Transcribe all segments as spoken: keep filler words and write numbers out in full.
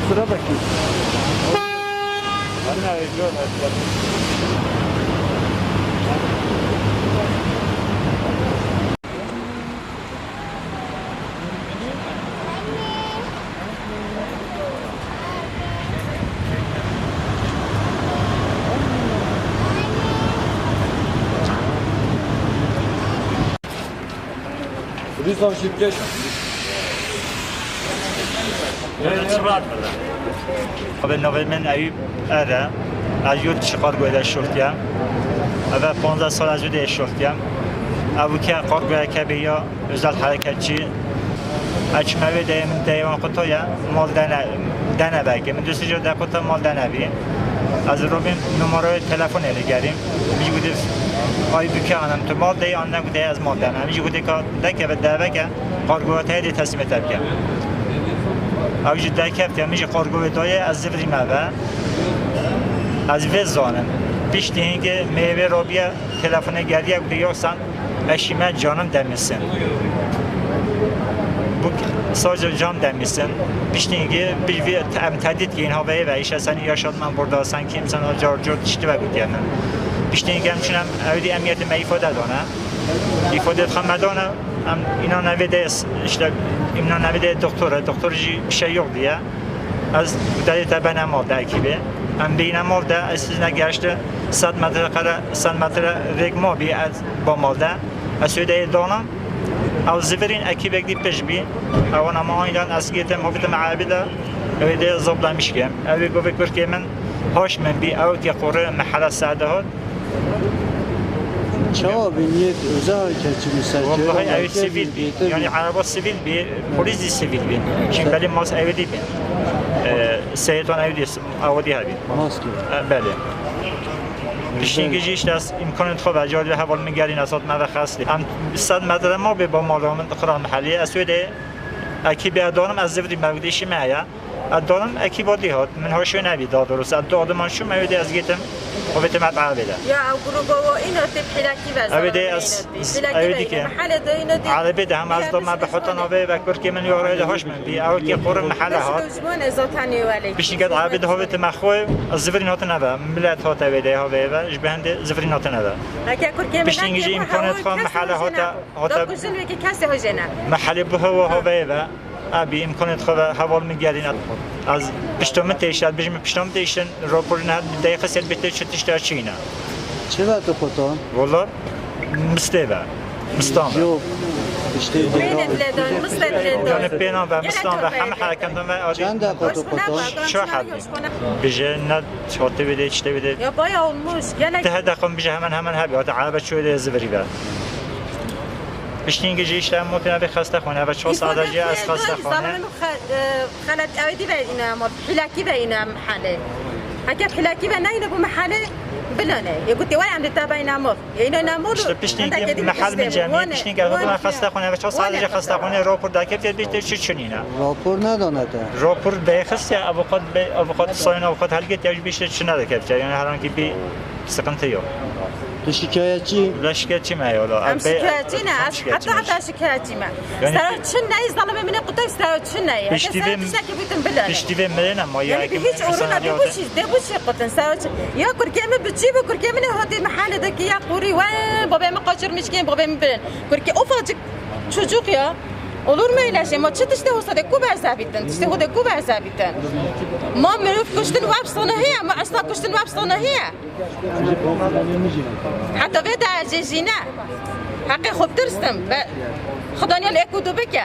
Sıradaki. Rîza jî bikeş. Abi, navê min Eyûp Er e. Ez yurt dışı kargoyê de şurtiyem. Eve panzdeh sal ez wê de şurtiyem. Ev ke kargoyeke bê ya özel hareketçi. Ez çûme wê deyê, min deyê wan qutaye, mal dene, dene belkî. Min dûsî jî de quta, mal dene bî. Ez robîm numarayê telefonê li gerîm. Min jî gotî, ay bike anem tu mal deyê, an ne gotê ez mal dene. Min jî gotî ka dekeve deveke, kargoya te yê dê teslîmê te bike. Ew jî derkeftiye, min jî kargoyê dayê, ez zivirîme ve. Ez vê zanim. Piştî hingê mêvê robiye, telefonê geriye, gotî, yoksa eşîme canım demesin. Bu sadece can demesin. Piştî hingê bir, bir em tehdit kirin, ha veyve, işte seni yaşatmam burada, sen kimsen, o car car tiştî ve gotiyene. Piştî hingê em çûn em, ew dî emniyetê me îfade dane. Îfade xwe me dane, em îna nevê de, işte, îna nevê de doktor e, doktor jî bir şey yok diye. Ez dayê te bene mal de ekîbê. Em bîne mal de, ez siz ne geşti sed metre kare, sed metre rêk ma bî, ez ba mal de. Ez wê deyê dana, ew zivirîn ekîbek dî pişt bî. Ewan ama aynen ez gêtim, hovîtim erbî de, ew dê zoblemiş ke. Ew ê govê kurkê min hoş min bî, ew ke qori mehele serde hat. Çawa bî niyet özel hareketçi mi sence? Vallahi ew sivîl bî. Yani araba sivîl bî, polis de sivîl bî. Şimdi belli mas ew dî bî. Ee, Seyit wan ew dî, ew dî hebî. Maske. Ee, belli. Piştî jî işte ez îmkanê xwe ve carî heval min gerîn esat me ve xestî. Em sed metre ma bê ba mala min qira mehellê. Ez wê de ekîbê danim, ez zivirî mevdî şime ya. Ez danim ekîba dî hat. Min hoşê nebî, daha doğrusu. Ez du adım şûm, ew dê ez gêtim. O bê temet avê de. Ya ew gruba wa îna tê pilakî ve. Ew dê ez, ew dî ke. Mehele de îna dê. Arabê de hem ez doma bi hotan avê ve kurkê min yo rayê de hoş min bî. Ew ke qori mehele hat. Piştî ke arabê de hovê te me xwe, ez zivirîn hatine ve. Millet hat ew dê hovê ve, ji behende zivirîn hatine ve. Piştî jî îmkanê xwe mehele hata. Hata kujin wekî kesê ho jêne. Mehelê bi hewa havayê ve, abi îmkanê xwe ve heval min gerîne. Ez pişta min têşt, ez bijim pişta min têştin, raporî ne, deyxisê bê tê çi tişta çîne. Çi ve tu qutan? Valla mistê ve. Mistan ve. Yok. İşte Pêne diledan, mistê diledan. Yani pênan ve, mistan ve, heme hereketan ve, abi. Çend dakika tu qutan? Şu hal. Bije ne, çatı bile, işte bile. Ya bayağı olmuş. Gene. Te hede qom bije hemen hemen hebi. Hadi araba çoğu da zivirî ve. Piştî hingê jî işte em motê navê xestexane, eve çar saete jî ez xestexane. Zalimê min xe-, e, xelet ew dî ve îne ama, pilakî ve îne mehele. Heke pilakî ve neyne bu mehele, bilane. Yê gotê, "Vay em dê te beyne mor." Yê îne ne mor. İşte piştî hingê mehel min cemî, piştî hingê xestexane, eve çar saete jî xestexane, rapor dakeftiye, bî te çi çinîne. Rapor nedane te? Rapor deyxist ya, avukat be, avukat, sayın avukat helget ya, bir şey çi nedakeftiye. Yani herhangi bir sıkıntı yok. Tu şikayetçî? La şikayetçî me ya la. Em şikayetçî ne, ez heta heta şikayetçî me. Sero çi neyê, zalimê min ê qutay, sero çi neyê. Piştî vê, tiştekî bitin bilene. Piştî vê mirê ne ma ya. Yani bir hiç uğruna de bu çi, de bu çi qutin, sero çi. Ya kurkê min bi çi bu, kurkê min ê hatî mehele de ki ya qurî, we babê min kaçırmış ki, babê min bilin. Kurkê ufacık çocuk ya. Olur mu öyle şey? Ma çi tiştê hosa de ku berze bitin? Tiştê ho de ku berze bitin? Ma mirov kuştin web sonu heye, ma asla kuştin web sonu heye. Heta vê derece jî ne. Heqê xwe bitirsin. Be, Xwedaniya li êk û du bike.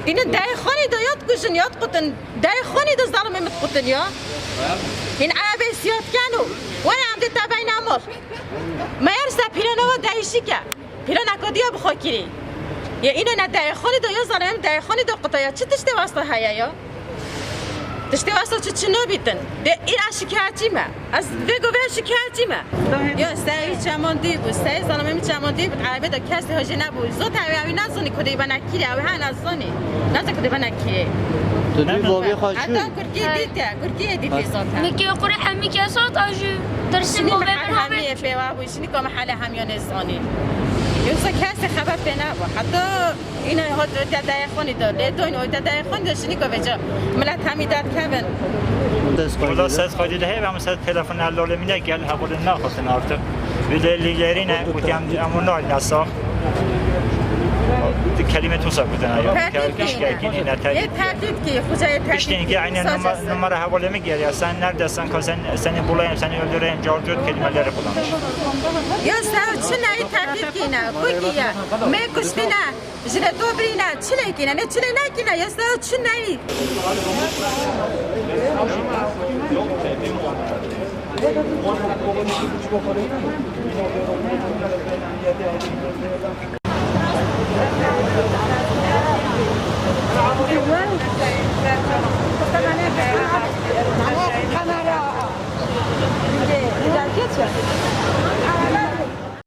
Îne dayê xanî de yat kujin, yat qutin. Dayê xanî de zalimê min qutin ya. Hîn erebê siyat ken û were em dê te beyna mor. Meğerse planê wa değişik e. Planeka diya bi xwe kirî. Ya îne ne dayê xanî de ya zalimê min dayê xanî de qutaya. Çi tiştê wasta heye ya? Tiştê wasta çi çi nabîtin. De îra şikayetçî me. Ez vê govê şikayetçî me. Ya, seyê wî çemandî bû, seyê zanamê min çemandî bû, evê de kesê hojê nebû. Zot ew, ew nazanî ku dê bena kîrê, ew he nazanî. Nazanî ku dê bena kîrê. Tu dû govê xwe çû? Heta kurkî dîte, kurkî dîte zaten. Nikê qurê hemî kesat a jû tirsin govê min hemî pêwa bû, şinî ka me hele hemiya nêzanî. Yoksa kesê xeber pê nebû. Heta Îna hot û te dayê xwînî de, lê doyne û te dayê xwînî de şinî ko veca. Milet hemî dad kevin. Wala sed xwedî de heye, em sed telefon el lolê mine gel, hevalê naxwatin artık. Bir de liderine, bu tem, em onu alina sağ. Kelime tunsa kutena ya. Tehdit ki. Şikayetini ne tehdit. Ye tehdit ki, xuca ye tehdit. İşte ki aynı numara, numara hevalê mi gel ya, sen neredesin, ka sen, seni bulayım, seni öldüreyim, cahil kelimeleri kullanmış. Ya sen çi neyi tehdit ki ne, kuki ya, me kuştine. Ji re to birîne, çi lê kîne, ne çi lê nekîne, ya se çi neyî. Kamera.